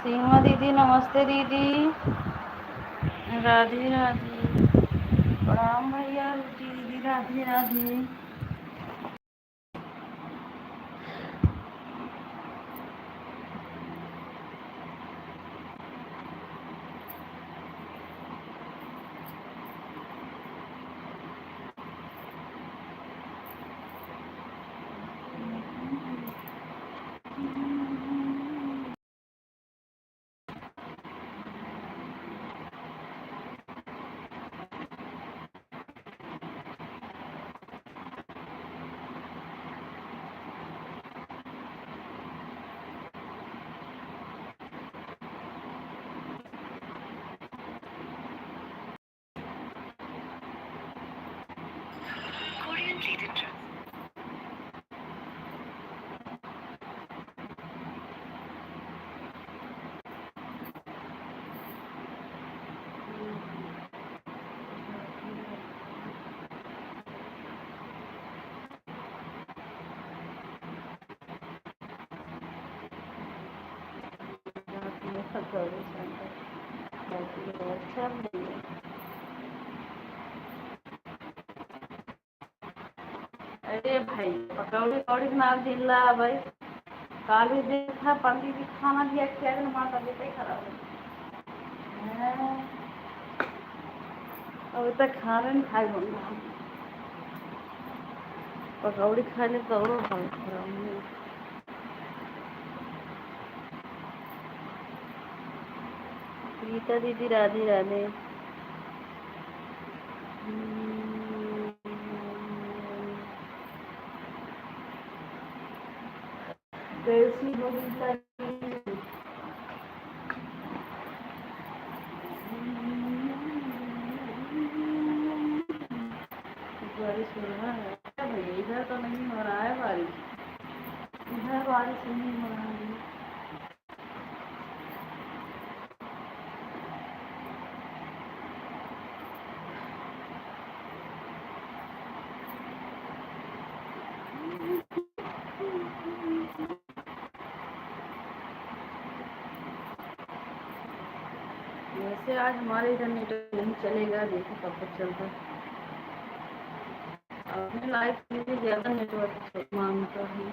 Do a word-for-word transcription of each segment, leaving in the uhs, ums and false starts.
सीमा दीदी, नमस्ते दीदी। राधे राधे। प्रणाम भैया, रुचि दीदी, राधे राधे। अरे भाई, पकौड़ी, पकौड़ी बना दिन ला भाई। काल भी दिन था, पंडित जी खाना दिया, क्या दिन हमारा तबीयत ही खराब है। हैं? अब तक खाना नहीं खाए होंगे हम। पकौड़ी खा ले तो और हालत खराब हो। गीता दीदी, राधे राधे। कैसी हो गीता दीदी? बारिश हो रहा है क्या भैया? इधर तो नहीं हो रहा है बारिश, इधर बारिश नहीं हो रहा है। वैसे आज हमारे इधर नेटवर्क नहीं चलेगा, देखो कब तक चलता है। अपने लाइव के लिए ज़्यादा नेटवर्क मांगता है।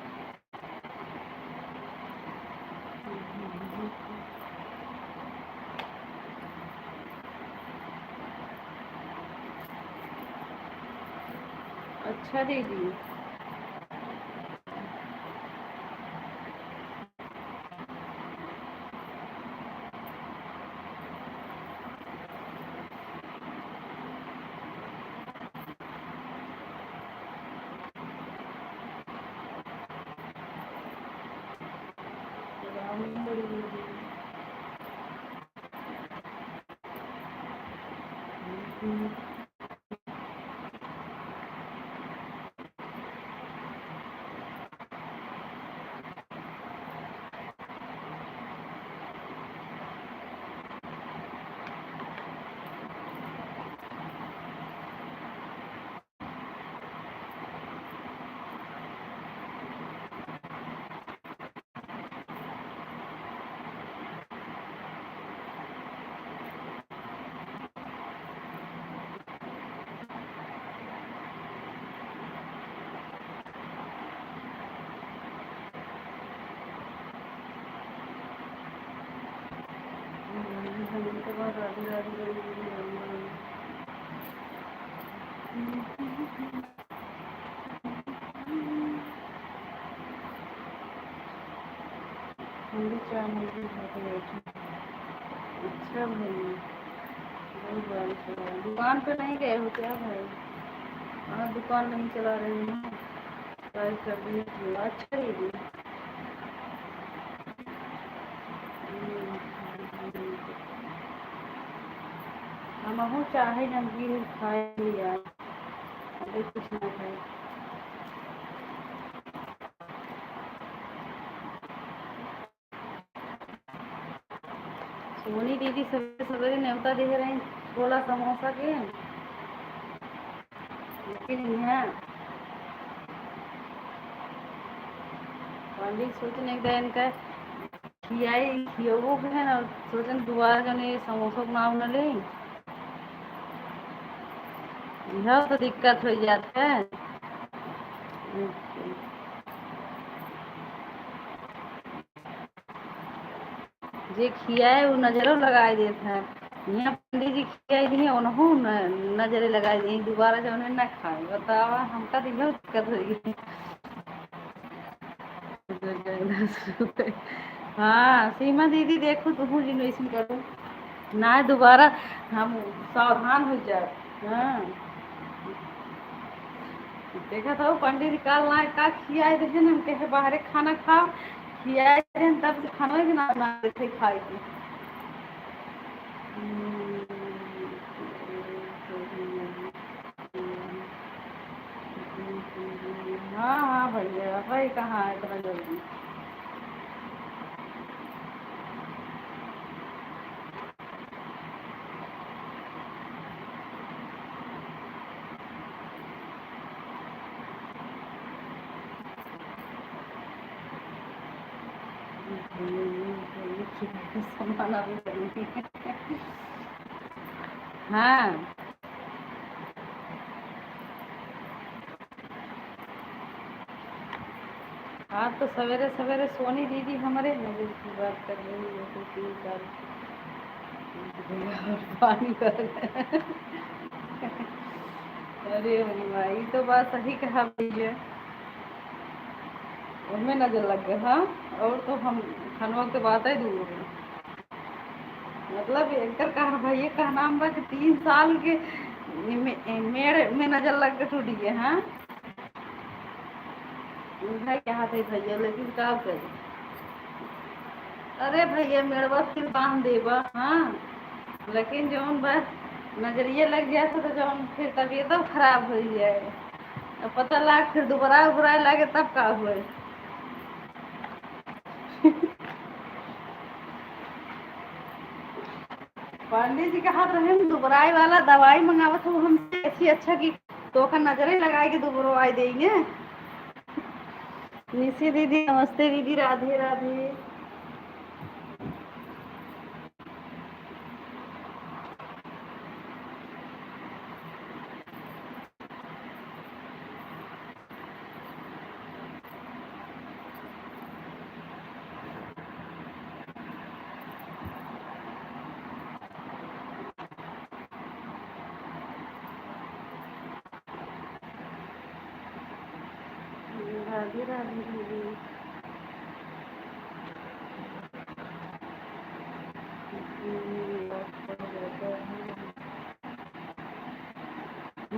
अच्छा दीदी। हम भी चाय मंडी होके बैठे हैं। अच्छा भैया, बहुत बारिश हो रहा है। दुकान पे नहीं गए हो क्या भाई? हाँ, दुकान नहीं चला रहे हैं, चाय कर दिए थे। अच्छा दीदी। हमहू चाहे नमकीन खाए यार, अभी कुछ ना खाए। सोनी दीदी सवेरे सवेरे नेवता दे रहे छोला समोसा के, लेकिन यहाँ पंडित सोचने गए इनका खियाई, खियबो के है ना, सोचन दुबारा जने समोसा बनाओ ना ले। यह तो दिक्कत हो जात है। जे खियाए, वो नजरो लगाए देत है। यहाँ पंडित जी खियाए दिए, उनहू न-, नजरे लगाए दिए, दोबारा जौन है ना खाए। बतावा, हमका तो यह दिक्कत हो गई। हाँ, सीमा दीदी, देखो, तुहू जिन वैसन करो। ना, दोबारा हम सावधान हो जाए। हाँ। देखा था, वो पंडित जी काल ना का खियाए देहन, हम कहे, "बाहरे खाना खाओ।" खियाए देहन, तब से खाना के नाम ना देखे खाए के। हम्म। हाँ, हाँ भैया, भाई कहाँ है इतना जल्दी? सामान अभी जरूरी है। हाँ। आज तो सवेरे सवेरे सोनी दीदी हमरे नजर की बात कर रही है, तो तीन साल और पानी कर। अरे अरे भाई, ई तो बात सही कहा भैया, उनमें नजर लग गया। हाँ, और तो हम खनवा के बात है दूर। मतलब, एकर कहना, भैया कहना बा कि तीन साल के मे-, मेड़ में नजर लग के टूट गया, हाँ? भाई, क्या हाथ है भैया, लेकिन का करी? अरे भैया, मेड़वा फिर बांध देबा, हाँ? लेकिन जौन बा, नजरिया लग जाए तो जौन फिर तबियतो खराब हो जाए। अब पता लाग फिर दोबारा उबराए लागे तब का हुए? पंडित जी के हाथ रहे में दुबराए वाला दवाई मंगावत हो हमसे, ऐसी अच्छा कि तो ओकर नजरे लगाए के दुबरवाए देंगे। निशी दीदी, नमस्ते दीदी, राधे राधे। राधे राधे दीदी।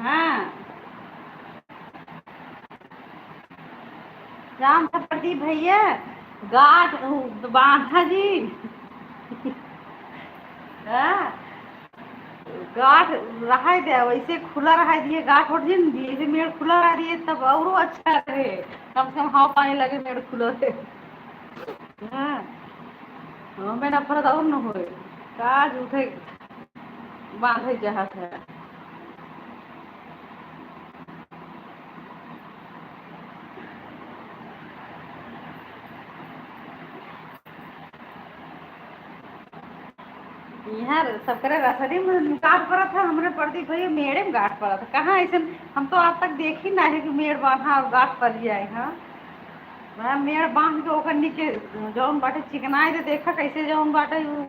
हाँ। राम प्रदीप भैया, गांठ बांधा जी। हाँ, गांठ रहाई दे, वैसे खुला रहाई दिए, गांठ उठ जिन दिए, ऐसे मेड़ खुला रह दिए, तब औरो अच्छा रहे, कम से कम हवा पानी लगे, मेड़ खुला रहे। हाँ, हमें नफरत और न होए, का झूठे बांधे चाहत है। यहाँ सबकरे रसरी में गांठ पड़त है, हमरे प्रदीप भैया मेड़े में गांठ पड़त है। कहाँ ऐसन, हम तो आज तक देखी ना है कि मेड़ बांधा और गांठ पड़ जाए। हाँ, वह मेड़ बांध के ओकर नीचे जौन बाटे चिकनाए दे, देखा कैसे जौन बाटे उ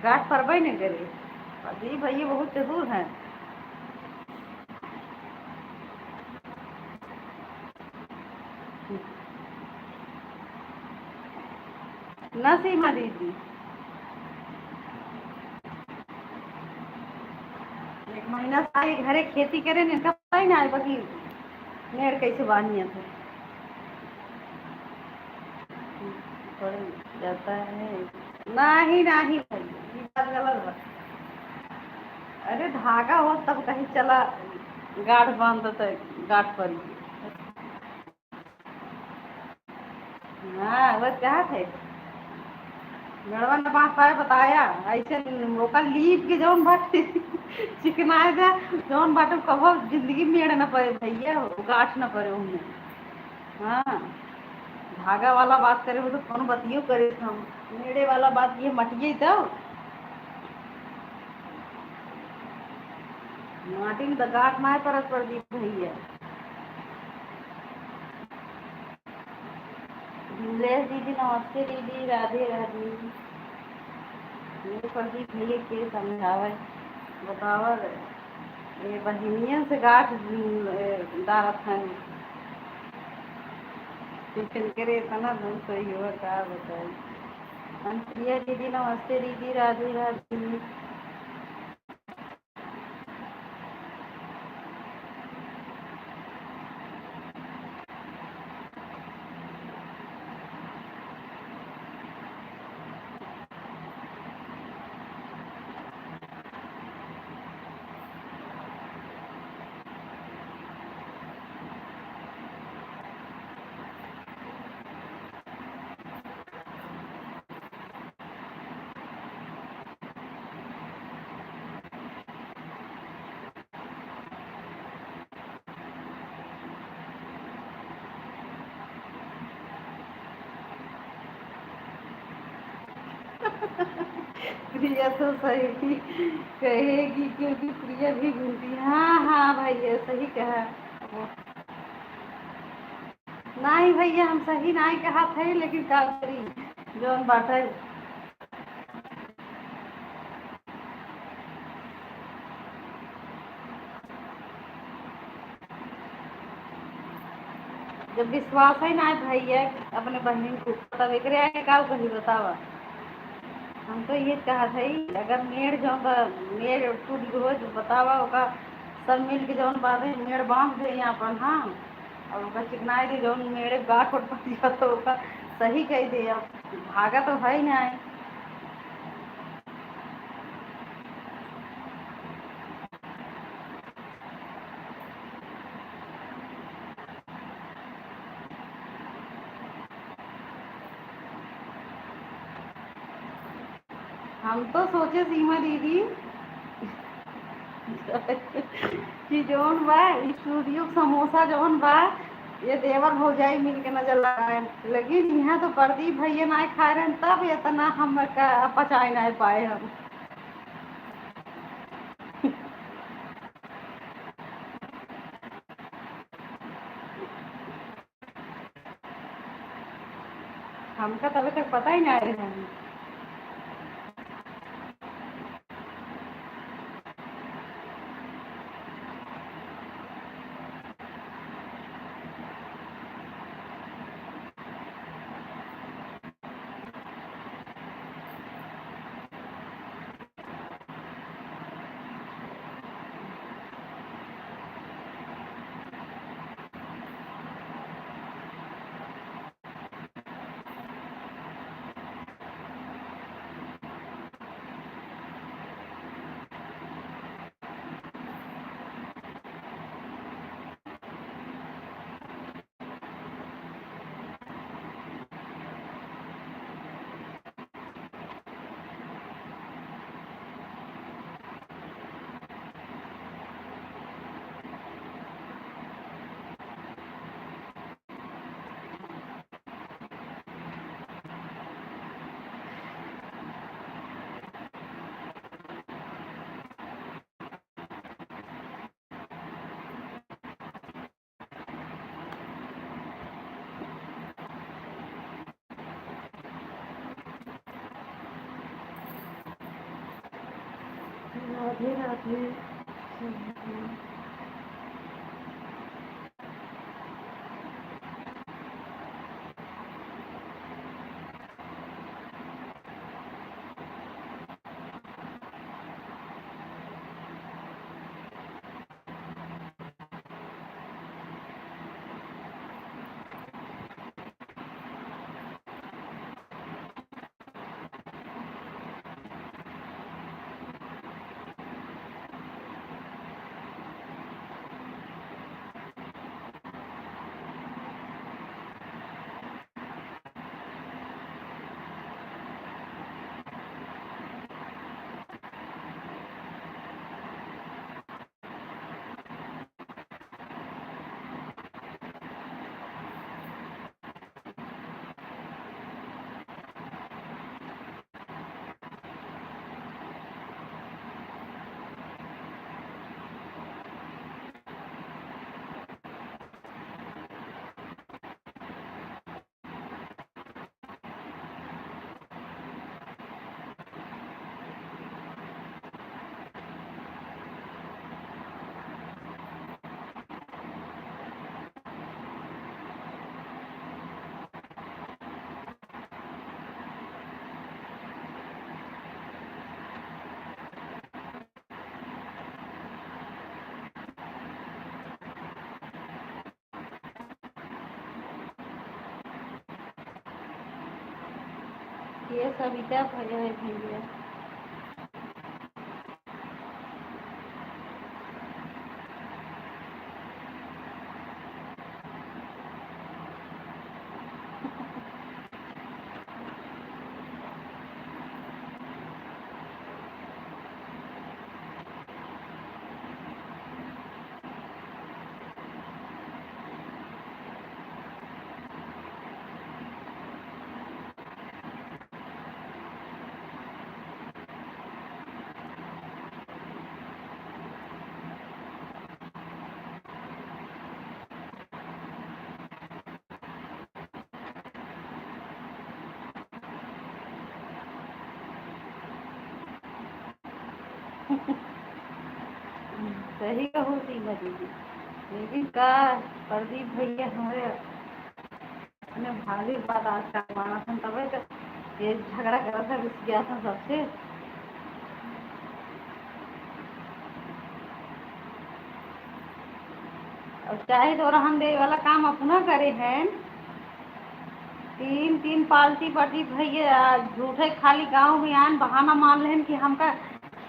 गांठ परबे नहीं करे। प्रदीप भैया बहुत चतुर हैं। ना सीमा दीदी, एक महीना से आई घरे खेती करे, इनका पता ही ना है बाकी मेड़ कैसे बांधिया थे। पड़ जाता है। नाही, नाही भैया, ई बात गलत बा। अरे धागा हो तब कहीं चला गांठ बांध तो गांठ पड़ी। हाँ, वो क्या है? मेड़वा न बांध पाए बताया, ऐसे ओकर लीप के जौन बाटे चिकनाए जा, जौन बाटे कबो जिंदगी में मेड़ न पड़े भैया, गांठ न पड़े उनमें। हाँ, धागा वाला बात करे हो तो कौन बतियो करे हम। मेड़े वाला बात ये मटिए तो। माटी में तो गांठ ना परत प्रदीप भैया। भिमलेश दीदी, नमस्ते दीदी, राधे राधे। ये प्रदीप भैया के समझावे, बतावे, ये बहिनियन से गांठ, ए, डारत हन। टिफिन करे इतना धन सही हो, का बताई। अनुप्रिया दीदी, नमस्ते दीदी, राधे राधे। प्रिया तो सही कहेगी, क्योंकि प्रिया भी घूमती है। हाँ, हाँ भैया, सही कहा। नहीं भैया, हम सही नहीं कहा थे, लेकिन का करी, जौन बाटे। जब विश्वास है ना भैया अपने बहन के ऊपर, तब एकरे आगे का कही बतावा। हम तो ये कहा था ही, अगर मेड़ जौन बा, मेड़ टूट गयो तो बतावा, ओका सब मिल के जौन बात है मेड़ बांध दे यहाँ पर, हाँ, और ओका चिकनाई दे, जौन मेड़े गांठ उठ पड़ तो ओका सही कह दे। अब भागा तो है ही ना है। हम तो सोचे सीमा दीदी कि जौन बा स्टूडियो के समोसा जौन बा, ये देवर भौजाई मिल के नजर लगाए, लेकिन यहाँ तो प्रदीप भैया ना खाए रहे, तब इतना हम का पचाए ना पाए हम। हमका तो अभी तक पता ही ना रहे। राधे राधे। ये सविता भैया है भैया। सही कहू सीमा दीदी, लेकिन का प्रदीप भैया हमरे अपने भाभी के बात आज का मानत हन, तबे तो ये झगड़ा करत है, रिसियात है सबसे। अब चाहे तो रहन दे वाला काम अपना करे हैं। तीन तीन पार्टी प्रदीप भैया झूठे खाली गाँव में आन बहाना मार लेहन कि हमका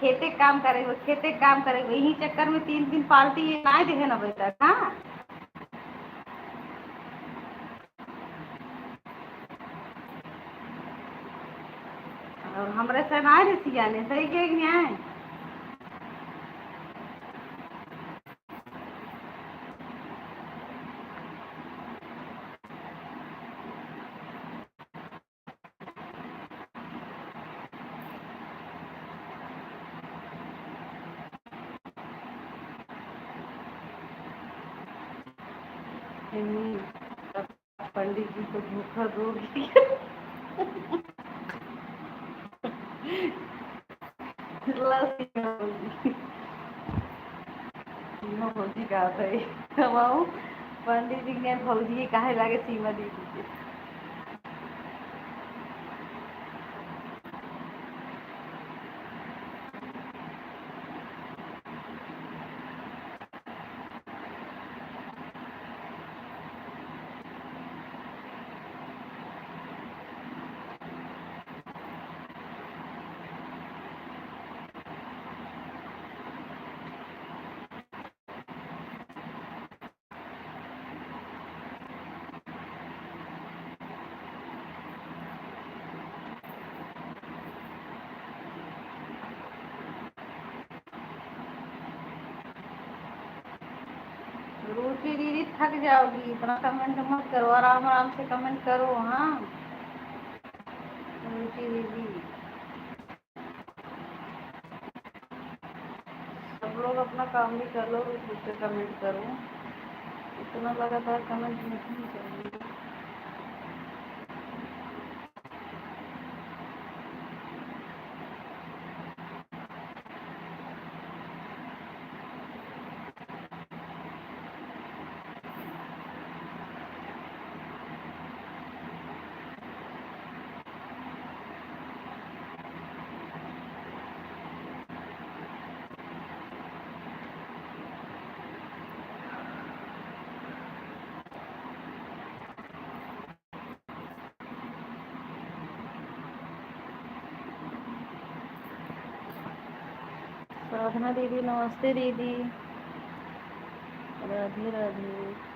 खेते काम करे, खेते काम करे, यही चक्कर में तीन तीन पार्टी ये नाय देहे न बेटा, हाँ। और हमरे से नाय रिसियाने, सही के कि नाय? हम्म, पंडित जी को धोखा दोगी। ला सीमा भौजी। सीमा भौजी का है? अब आओ, पंडित जी के भौजी काहे लागे सीमा दीदी के? रुचि दीदी, थक जाओगी, इतना कमेंट मत करो, आराम आराम से कमेंट करो। हाँ रुचि दीदी, सब लोग अपना काम भी कर लो, रुक रुक के कमेंट करो, इतना लगातार कमेंट नहीं करेंगे। साधना दीदी, नमस्ते दीदी, राधे राधे।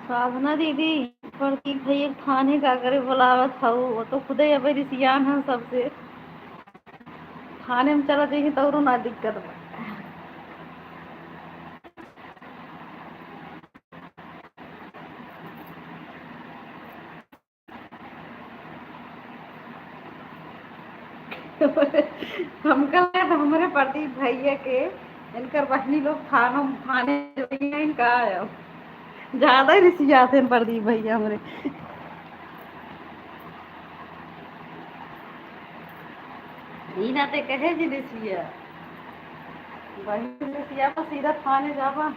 साधना दीदी, प्रदीप भैया के थाने का करे बोलावत हऊ, वो तो खुदे अबे रिसियान है सबसे। थाने में चला जाइए तो औरो ना दिक्कत बा। हमका लगा था हमरे प्रदीप भैया के, इनकर बहनी लोग थानों, थाने जो है इनका आयो। ज्यादा ही रिसियात हैं प्रदीप भैया हमरे। ई नाते कहे जी रिसिया। बहनी रिसिया पर सीधा थाने जाबा।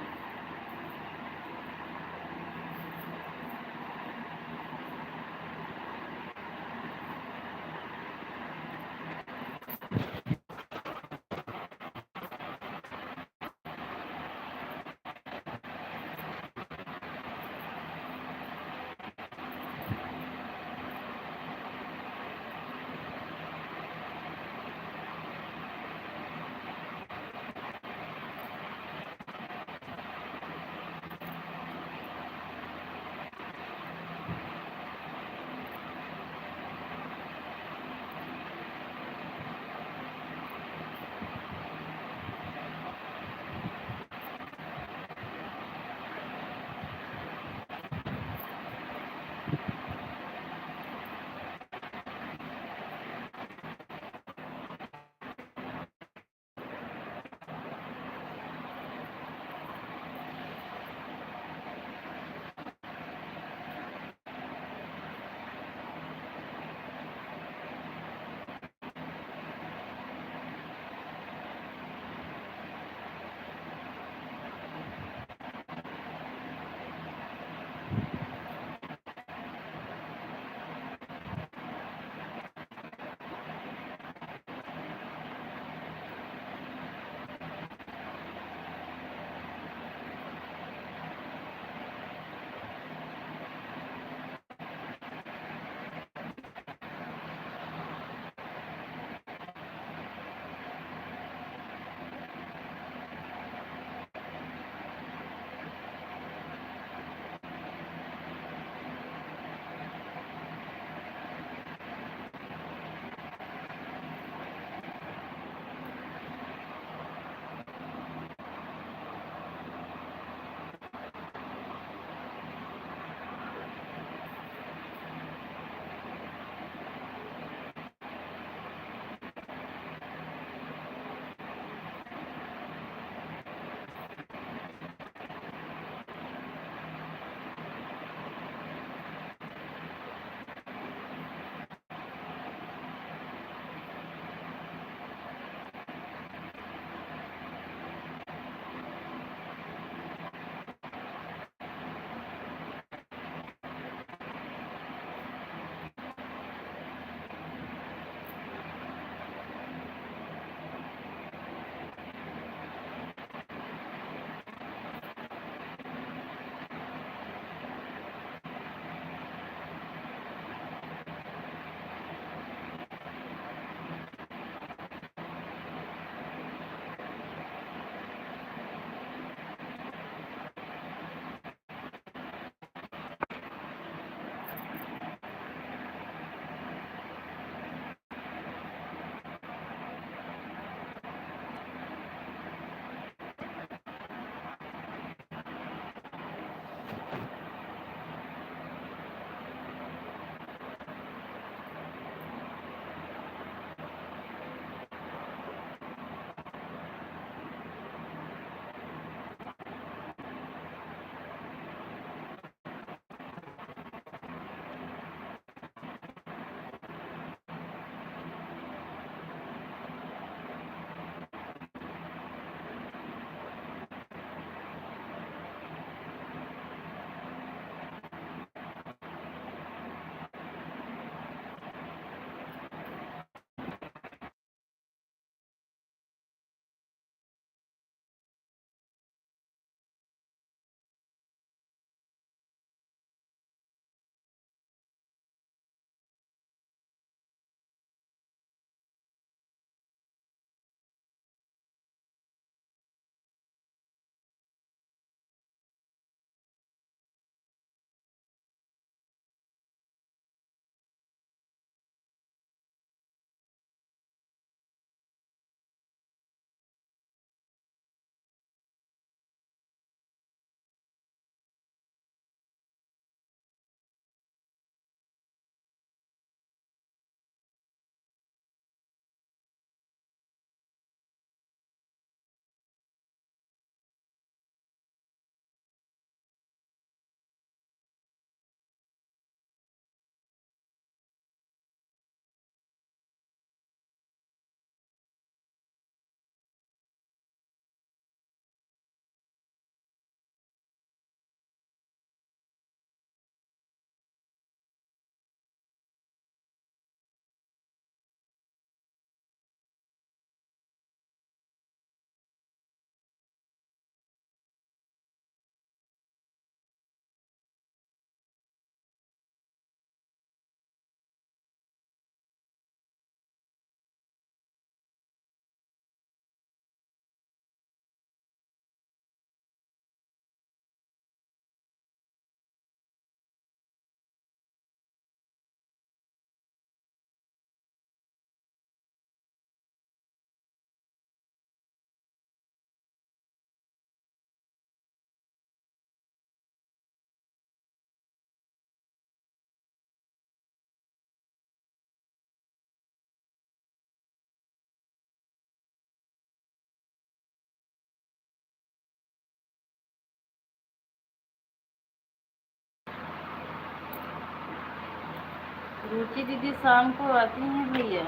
रुचि दीदी शाम को आती हैं भैया,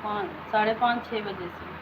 पाँच, साढ़े पाँच, छः बजे से।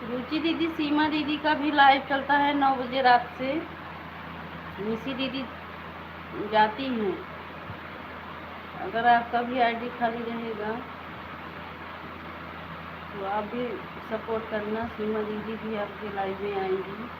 रुचि दीदी, सीमा दीदी का भी लाइव चलता है नौ बजे रात से। निशी दीदी जाती हैं, अगर आपका भी आईडी खाली रहेगा तो आप भी सपोर्ट करना, सीमा दीदी भी आपके लाइव में आएंगी।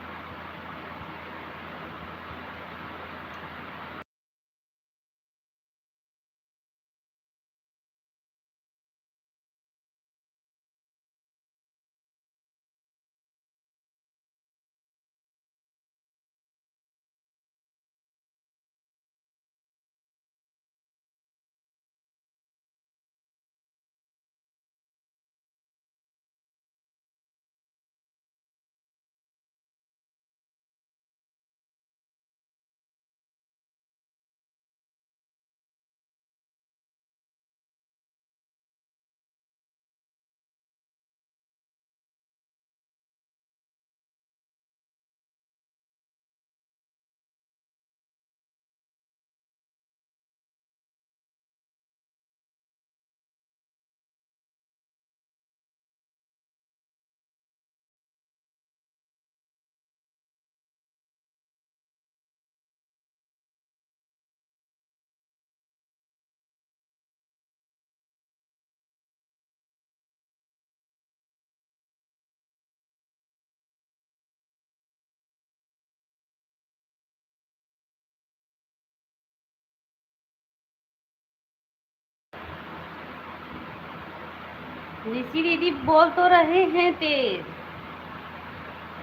निशी दीदी बोल तो रहे हैं तेज।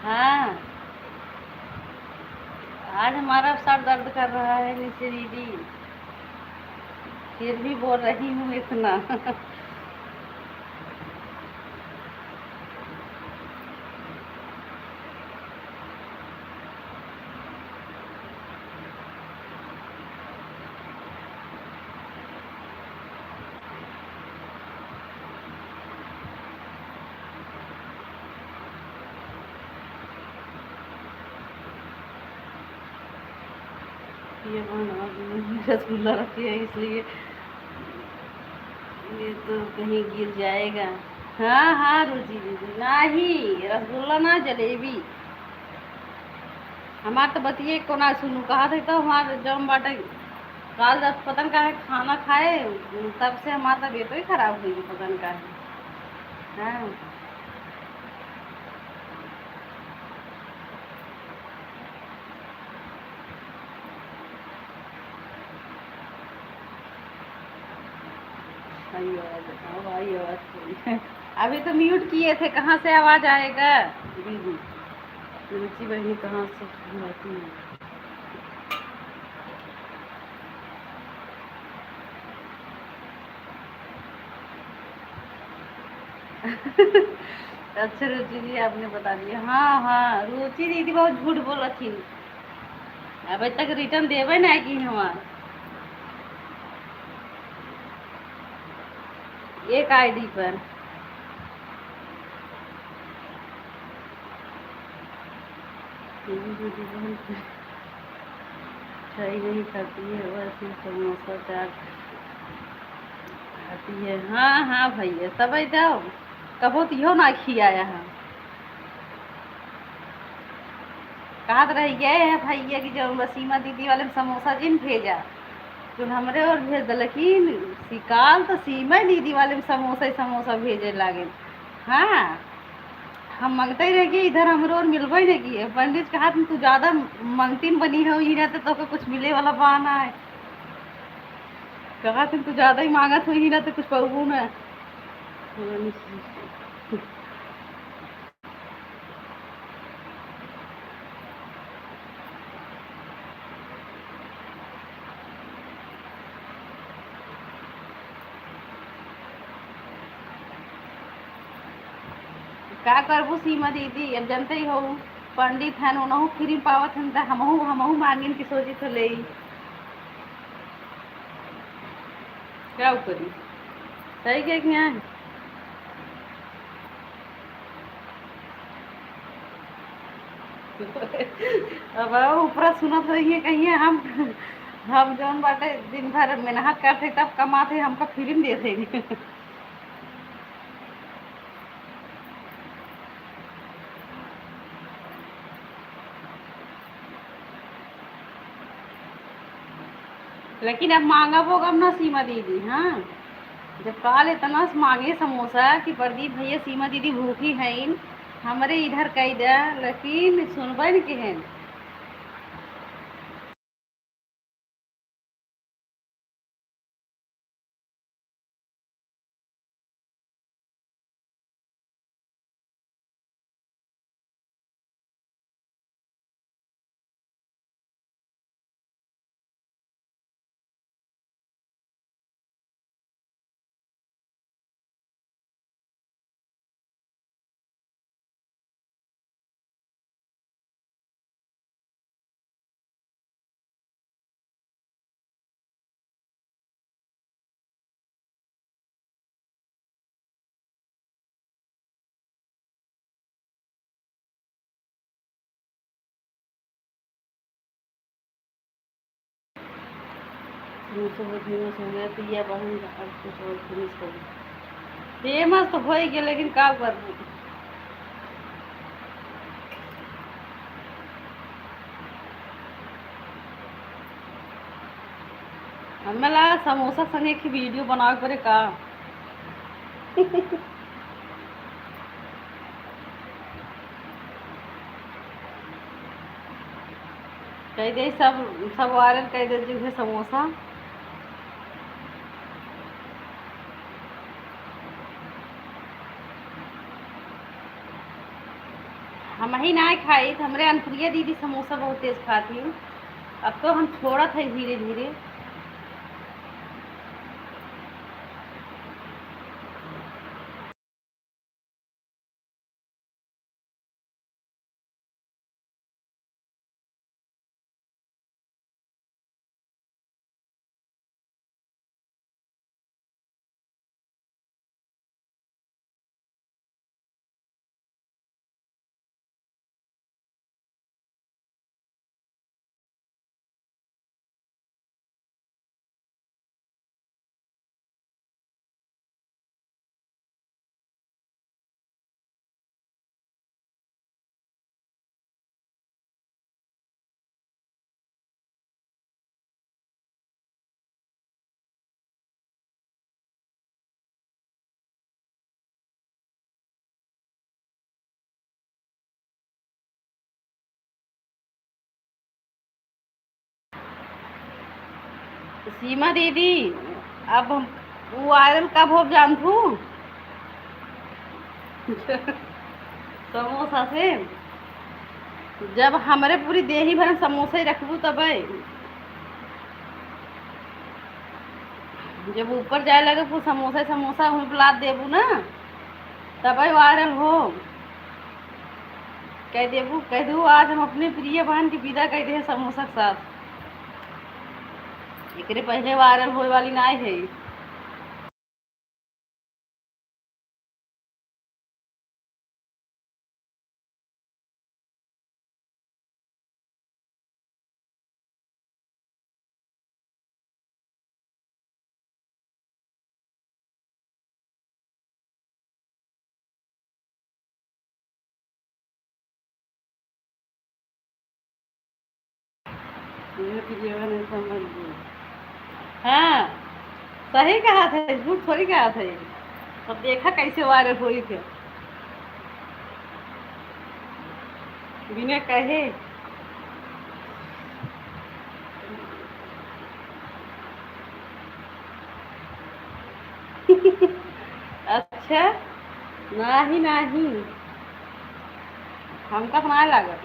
हाँ, आज हमारा सर दर्द कर रहा है निशी दीदी, फिर भी बोल रही हूँ इतना। ये बहन, रसगुल्ला रखे हैं, इसलिए ये तो कहीं गिर जाएगा। हाँ, हाँ, रुचि दीदी, नाही, रसगुल्ला ना, जलेबी। हमार तो बतिये को ना सुनू, कहा थे तो हमार जौन बाटे, काल जब पता न काहे खाना खाए, तब से हमार तबीयत ही खराब हुई, पता न काहे। हाँ। अयो, बताओ भाई, आवाज थोड़ी। अभी तो mute किए थे, कहाँ से आवाज आएगा? दीदी, रुचि बहनी कहाँ से आती है? अच्छा रुचि जी, आपने बता दिया। हाँ, हाँ, रुचि दीदी बहुत झूठ बोलत थी। अबे तक return देबे ना की हमार एक I D पर। दीदी, दीदी बहुत मिठाई नहीं खाती है, वह सिर्फ समोसा चाट खाती है। हाँ, हाँ भैया, सब जाओ, कबो तो इहो ना खियाया है। कहत रह गए है भैया कि जो सीमा दीदी वाले में समोसा जिन भेजा, तो हमरे और भेज दे, लेकिन सिकाल तो सीमा दीदी वाले में समोसा ही समोसा भेजे लागे। हाँ, हम मंगते ही रह गए, इधर हमरो और मिलबे नहीं किए। पंडित कहा, "तुम तू ज्यादा मंगतीन बनी हो, ही रहते तो के कुछ मिले वाला बहाना है।" कहा, "तुम तू ज्यादा ही मांगत हो, ही रहते कुछ पाऊबू ना।" का करबू सीमा दीदी, अब जनते ही हो, पंडित हन, उनहु free पावत हन, त हमहू, हमहू मांगिन की सोची तो ले। का करी, सही के कि नहीं? अब ऊपरा सुनत रहिए, कहिए हम, हम जौन बाटे दिन भर मेहनत करते, तब कमाते, हमका free में दे देंगे। लेकिन अब मांगब होगा ना सीमा दीदी, हाँ, जब काल इतना मांगे समोसा कि प्रदीप भैया, सीमा दीदी भूखी हईन, हमरे इधर कई दे, लेकिन सुनबे न केहन। तीन सौ बहुत फेमस हो गया, तो ये अब हम अब कुछ और फेमस करें। फेमस तो हो ही गया, लेकिन का करबू? हमें लगा समोसा संगे की वीडियो बनावे पड़े का? कह दे सब, सब वायरल कह दे जिन्हें समोसा। हम ही ना खाई, तो हमरे अनप्रिया दीदी समोसा बहुत तेज खाती हूँ। अब तो हम छोड़त है धीरे धीरे। सीमा दीदी, अब हम, वो वायरल कब होब जानथू? समोसा से। जब हमरे पूरी देही भर में समोसा ही रखबू तबे। जब ऊपर जाए लगे कुल समोसा, समोसा वहीं पे लाद देबू ना, तबे वायरल हो। कह देबू, कह दू, "आज हम अपने प्रिय बहन के विदा कह दे समोसा के साथ।" एकरे पहले वायरल होए वाली नाय है। ये वीडियो नहीं समझ गई। हाँ, सही कहा था, झूठ थोड़ी कहा था। अब देखा कैसे वायरल होई थे। बिना कहे। अच्छा, नाही, नाही, हमका तो ना लागत,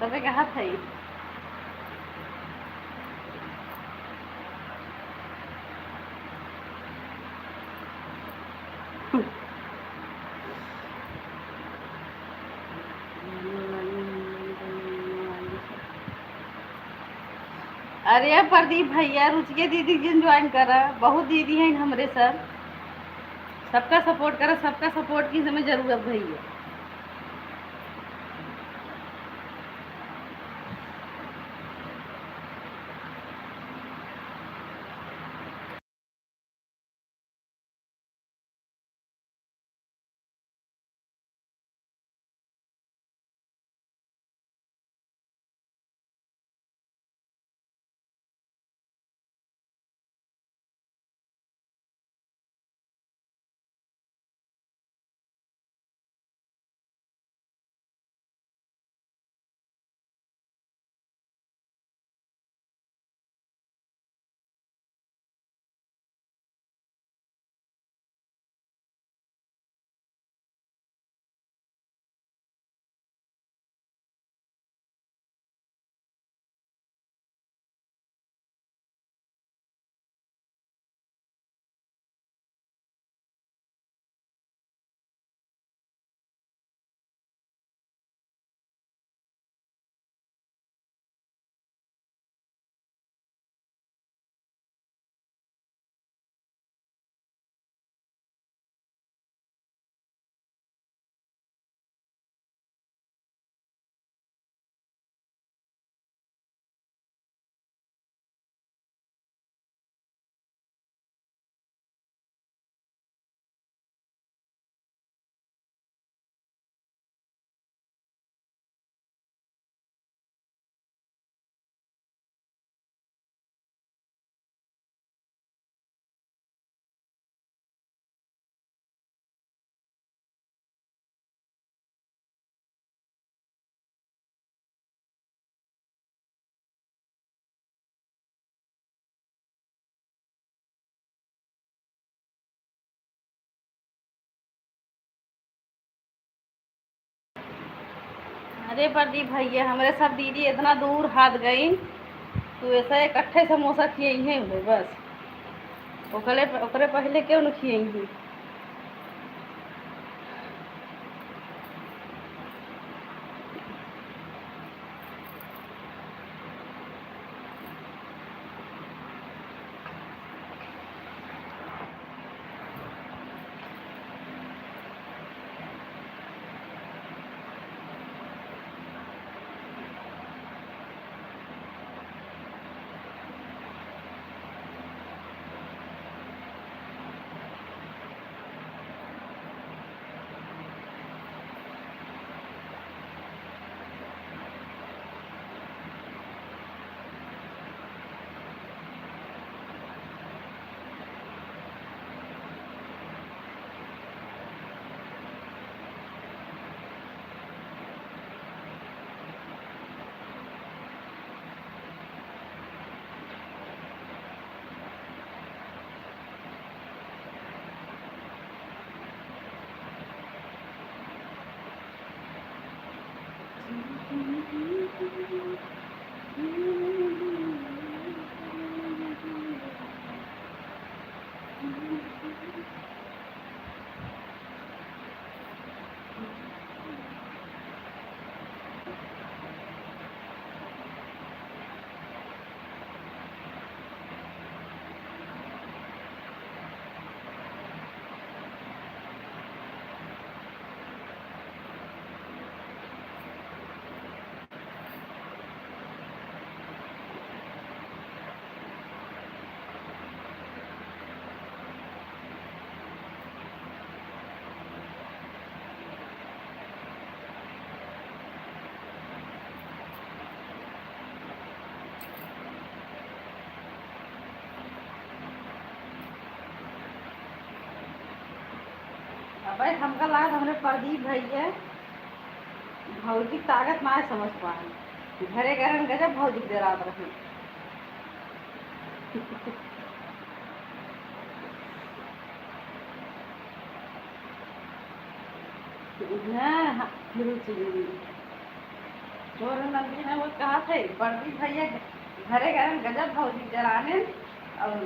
तबे कहत है। अरे प्रदीप भैया, रुचिया दीदी जिन ज्वाइन करा, बहुत दीदी हैं हमरे सब। सबका सपोर्ट करा, सबका सपोर्ट की हमें जरूरत भैया। अरे प्रदीप भैया, हमरे सब दीदी इतना दूर हाथ गई, तू ऐसा इकट्ठे समोसा खियई है बस, ओकरे, ओकरे पहले क्यों न खियई है? अबे हमका लागत हमरे प्रदीप भैया भौजी क ताकत ना समझ पाए। घरे घरन गजब भौजी क डेरात रहे। हाँ, हाँ, रुचि दीदी। तोर नंदी ना वो कहा थे, प्रदीप भैया घरे घरन गजब भौजी डेराने और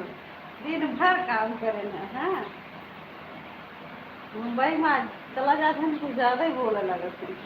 दिन भर काम करे ना, हाँ। मुंबई में आज चला जाते हैं, कुछ ज्यादा ही बोले लगत हैं।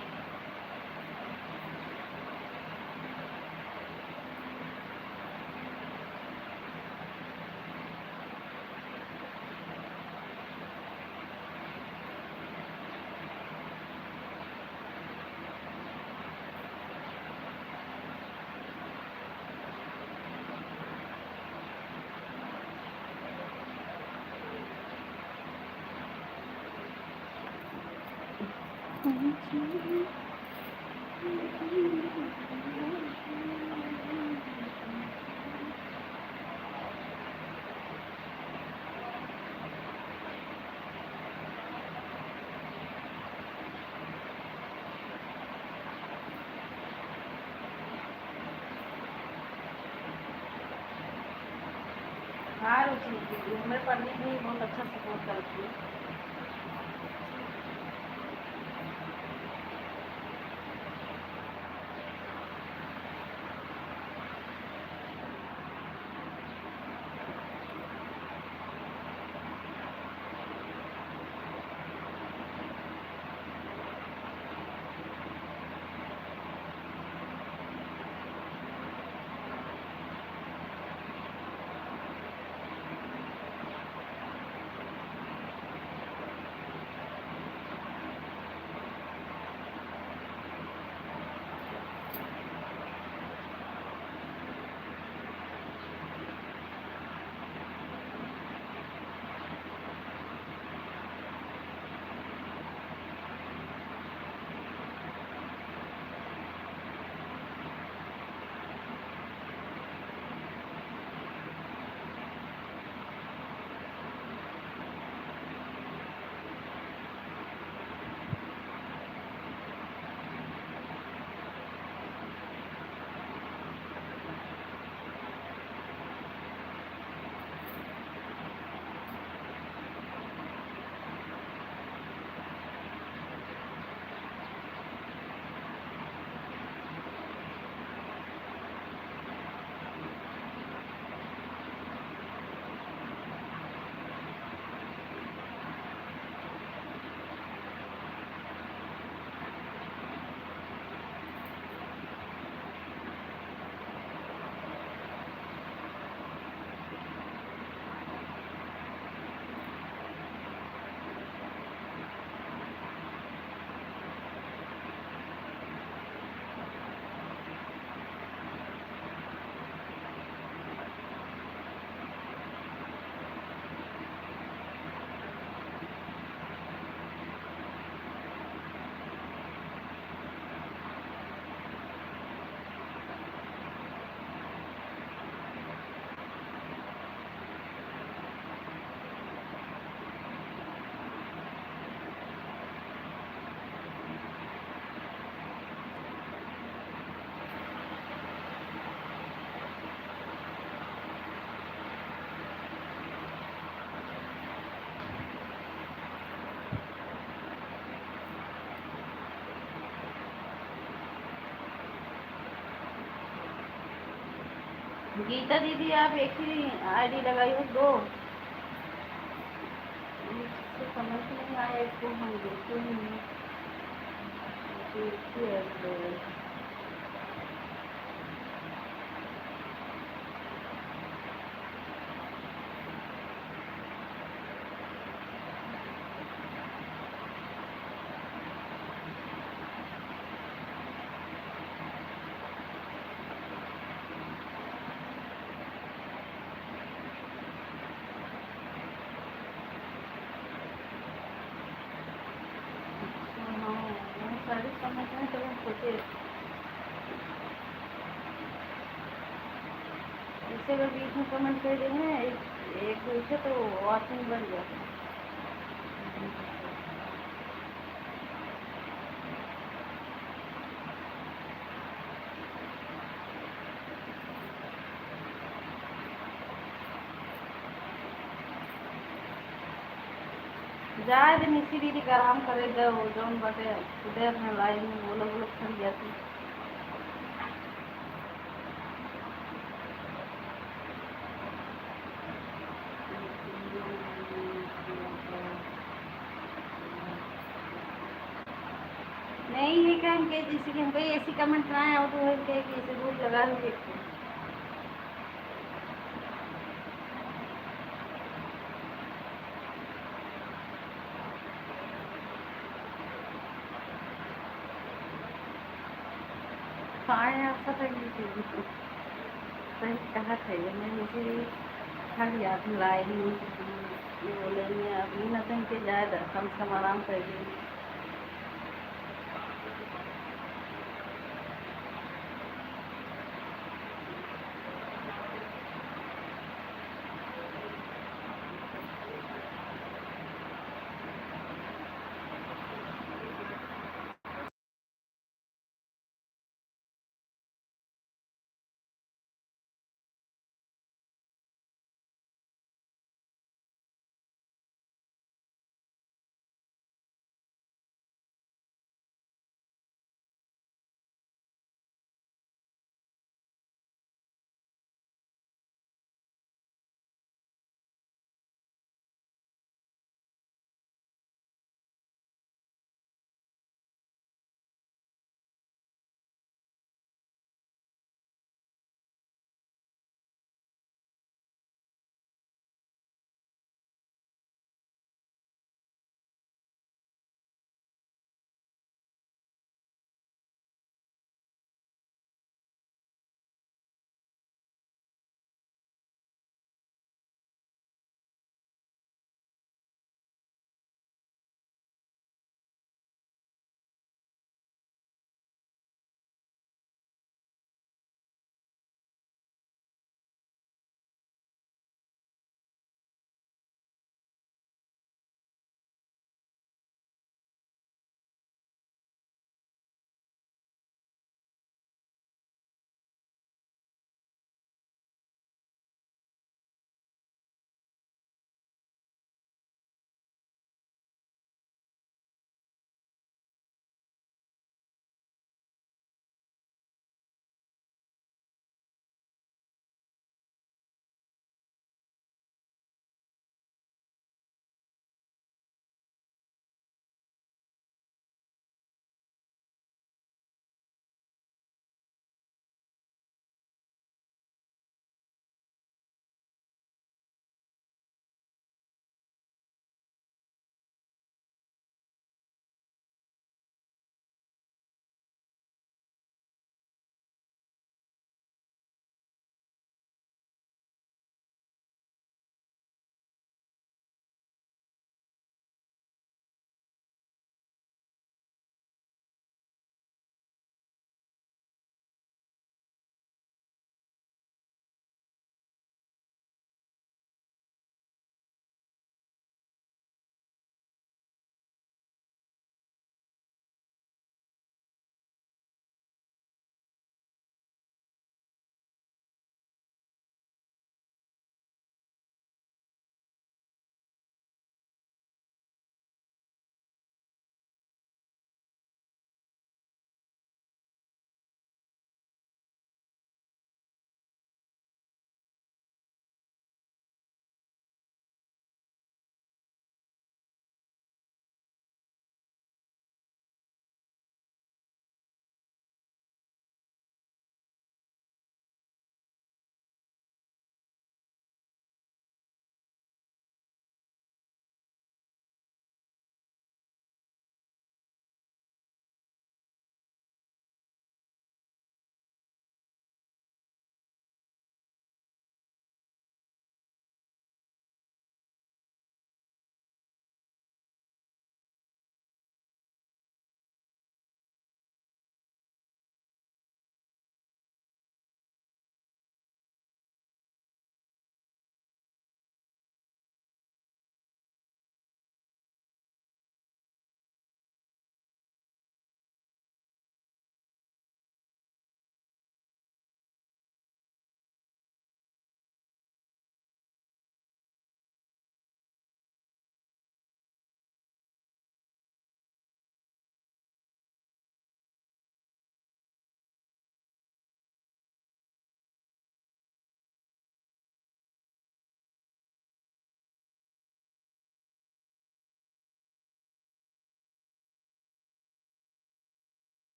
हाँ रुचि दीदी, हमरे प्रदीप भी बहुत अच्छा सपोर्ट करती है। गीता दीदी, आप एक ही आईडी लगाई हो, दो? इससे समझ नहीं आया, इसको हम देखते ही नहीं। देखते हैं। हाँ, हाँ, सारे समझ में तो हम सोचे। जैसे अगर बीच में कमेंट कर देंगे, एक, एक दो से तो वॉचिंग बढ़ जाता है। जाए दे निशी दीदी के आराम करे दे, वो जौन बाटे खुदे अपने लाइन में बोलो बोलो थक जाती। नहीं, ये काम के जैसे कि हमको ऐसी कमेंट ना आए, वो तो है कि ऐसे रूल लगा लो देखते हैं। पाए ऐसा तो नहीं चाहिए। सही कहा थे, मैं मुझे हर याद लाई नहीं, ये बोले, मैं अभी ना तो इनके जाए, कम से कम आराम कर ली।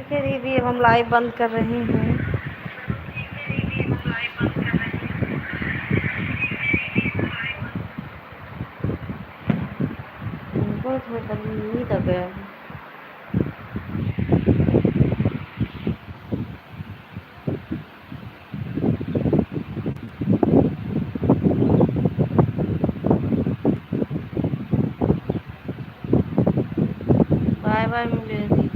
फिर ये भी अब हम लाइव बंद कर रहे हैं। बहुत है, कल नींद आ गया है। बाय बाय मिले जी।